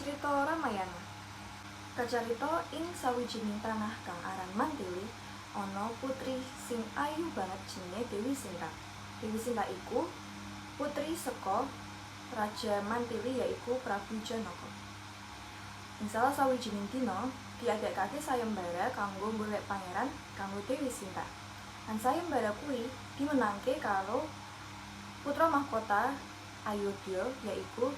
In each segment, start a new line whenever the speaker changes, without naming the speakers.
Crita Ramayana. Kacarita ing sawijining tanah kang aran Mantili ana putri sing ayu banget jenenge Dewi Sinta. Dewi Sinta iku putri saka Raja Mantili, yaiku Prabu Janaka. Ing salah sawijining dina diadakake sayembara kanggo golek pangeran kanggo Dewi Sinta. Lan sayembara kuwi dimenangke karo putra mahkota Ayodya, yaiku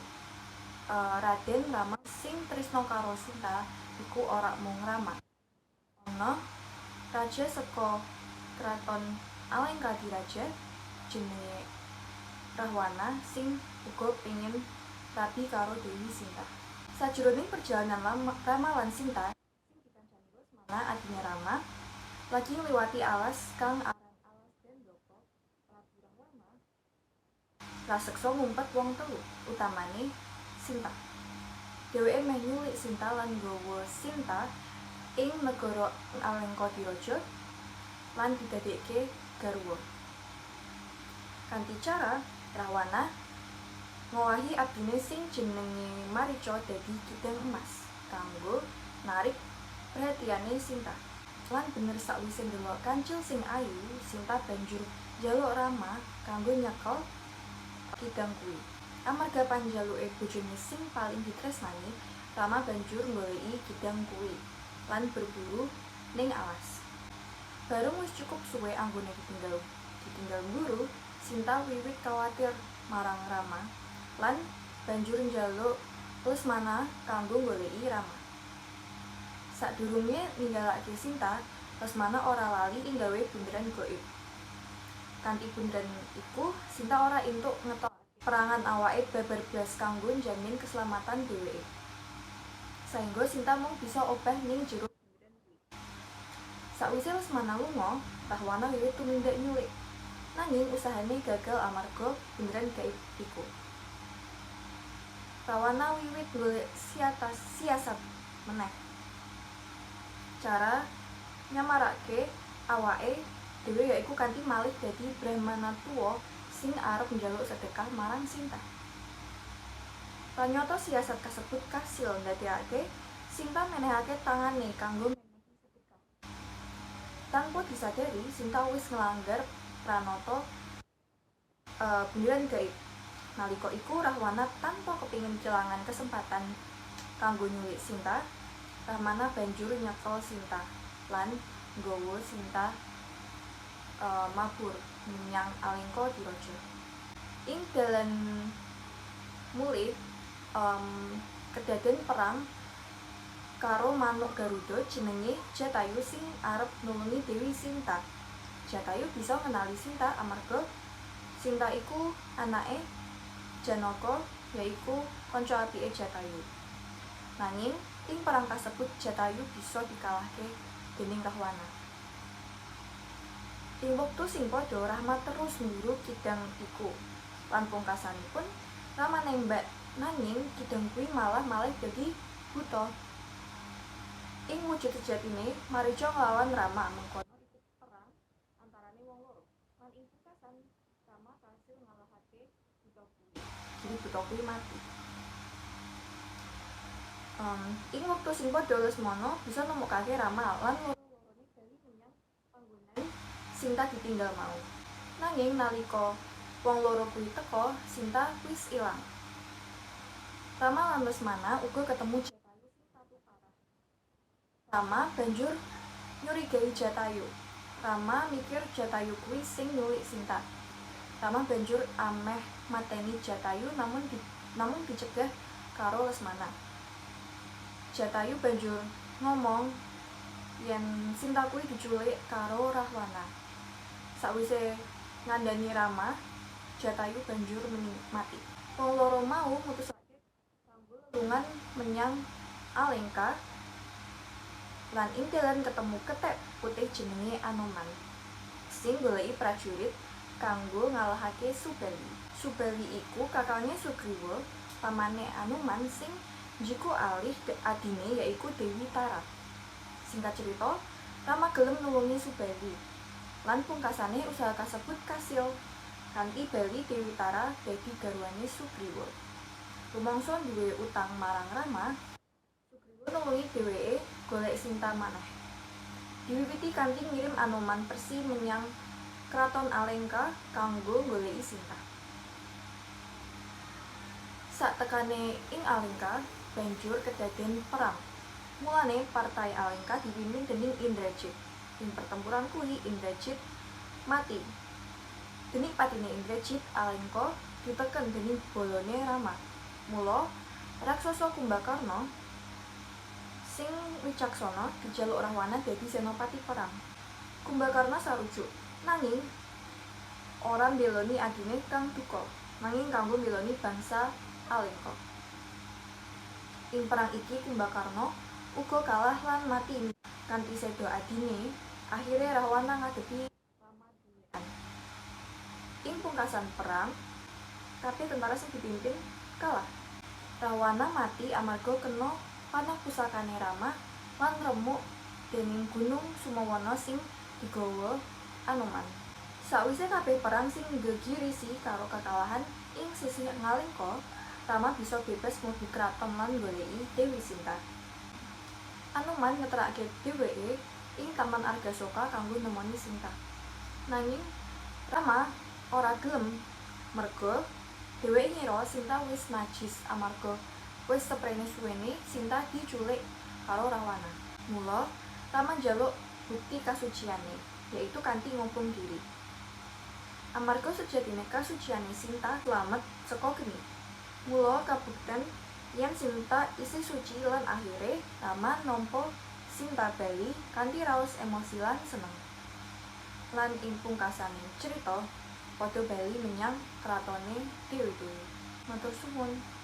Raden Rama. Sing tresna karo Sinta iku ora mung Rama. Ana raja saka kraton Alengkadiraja jenenge Rahwana sing uga pengen rabi karo Dewi Sinta. Sajroning perjalanan Rama lan Sinta sing dikancani Lesmana, adine Rama, lagi ngliwati alas kang aran Alas Dandaka, Prabu Rahwana raseksa ngumpet wong telu, utamane Sinta. Dheweke meh nyulik Sinta lan nggawa Sinta ing negara Alengkadiraja lan didadekke garwa. Kanthi cara Rahwana ngowahi abdine sing jenenge Marica dadi kidang emas kanggo narik perhatiane Sinta. Lan bener, sakwise ndelok kancil sing ayu, Sinta banjur njaluk Rama kanggo nyekel kidang kuwi. Amarga panjaluke bojone sing paling ditresnani, Rama banjur nggoleki kidang kuwi lan berburu ning alas. Bareng wis cukup suwe anggone ditinggal mburu, Sinta wiwit kawatir marang Rama lan banjur njaluk Lesmana kanggo nggoleki Rama. Sadurunge ninggalake Sinta, Lesmana ora lali nggawe bunderan gaib. Kanthi bunderan iku, Sinta ora entuk ngetokake perangan awake babar blas kanggo njamin keselamatan dheweke. Saengga Sinta mung bisa obah ning jero bunderan kuwi. Sakwise Lesmana lunga, Rahwana wiwit tumindak nyulik. Nanging usahane gagal amarga bunderan gaib iku. Rahwana wiwit golek siasat meneh. Cara nyamarake awake dhewe yaiku kanthi malih dadi brahmana tuwa sing arep njaluk sedekah marang Sinta. Pranyata siasat kasebut kasil ndadekake Sinta menehake tangane kanggo menehi sedekah. Tanpa disadari, Sinta wis nglanggar pranata bunderan gaib. Nalika iku Rahwana tanpa kepingin kelangan kesempatan kanggo nyulik Sinta, Rahwana banjur nyekel Sinta lan nggawa Sinta mabur menyang Alengka Diraja. Ing dalan mulih kedaden perang karo manuk Garuda jenenge Jatayu sing arep nulungi Dewi Sinta. Jatayu bisa ngenali Sinta amarga Sinta iku anake Janaka, yaiku kanca apike Jatayu. Nanging ing perang kasebut Jatayu bisa dikalahke dening Rahwana. Ing wektu sing padha, Rama terus mburu kidang iku. Lan pungkasanipun Rama nembak, nanging kidang kuwi malah malih dadi buta. Ing wujud sejatine, Marica nglawan Rama, mengkono iku perang antarane wong loro. Lan ing pungkasan Rama kasil ngalahake buta kuwi. Jadi buta kuwi mati. Ing wektu sing padha Lesmana bisa nemokake Rama lan loro-lorone bali menyang panggonan Sinta ditinggal mau. Nanging nalika wong loro kuwi teka, Sinta wis ilang. Rama lan Lesmana uga ketemu Jatayu sing tatu parah. Rama banjur nyurigai Jatayu. Rama mikir Jatayu kuwi sing nyulik Sinta. Rama banjur ameh mateni Jatayu, namun dicegah karo Lesmana. Jatayu banjur ngomong yen Sinta kuwi diculik karo Rahwana. Sakwise ngandani Rama, Jatayu banjur mati. Wong loro mau mutusake kanggo lelungan menyang Alengka lan ing dalan ketemu kethek putih jenenge Anoman sing goleki prajurit kanggo ngalahake Subali. Subali iku kakange Sugriwa, pamane Anoman sing njikuk alih adine, yaiku Dewi Tara. Singkat cerita, Rama gelem nulungi Subali. Lan pungkasane usaha kasebut kasil. Kanthi bali, Dewi Tara dadi garwane Sugriwa. Rumangsa duwe utang marang Rama, Sugriwa nulungi dheweke golek Sinta maneh. Diwiwiti kanthi ngirim Anoman persi menyang Kraton Alengka kanggo nggoleki Sinta. Satekane ing Alengka banjur kedaden perang. Mulane partai Alengka dipimpin dening Indrajit. Ing pertempuran kuwi Indrajit mati. Dening patine Indrajit, Alengka diteken dening bolone Rama. Mula raksasa Kumbakarna sing wicaksana dijaluk Rahwana dadi senopati perang. Kumbakarna sarujuk, nanging ora mbelani adine kang duka, nanging kanggo mbelani bangsa Alengka. Ing perang iki Kumbakarna uga kalah lan mati kanthi seda adine. Akhire Rahwana ngadepi Rama dhewean. Ing pungkasan perang, kabeh tentara sing dipimpin kalah. Rahwana mati amarga kena panah pusakane Rama lan remuk dening gunung Sumawana sing digawa Anoman. Sawise kabeh perang sing nggegirisi karo kekalahan ing sisih Ngalengka, Rama bisa bebas mlebu kraton lan nggoleki Dewi Sinta. Anoman ngeterake dheweke ing Taman Argasoka kanggo nemoni Sinta. Nanging Rama ora gelem merga dheweke ngira Sinta wis najis amarga wis seprene suwene Sinta diculik karo Rahwana. Mula Rama njaluk bukti kasuciane, yaitu kanthi ngobong diri. Amarga sejatine kasuciane, Sinta slamet saka geni. Mula kabukten yen Sinta isih suci lan akhire Rama nampa Sinta bali kanthi raos emosi lan seneng. Lan ing pungkasane crita padha bali menyang kratone dhewe-dhewe. Matur suwun.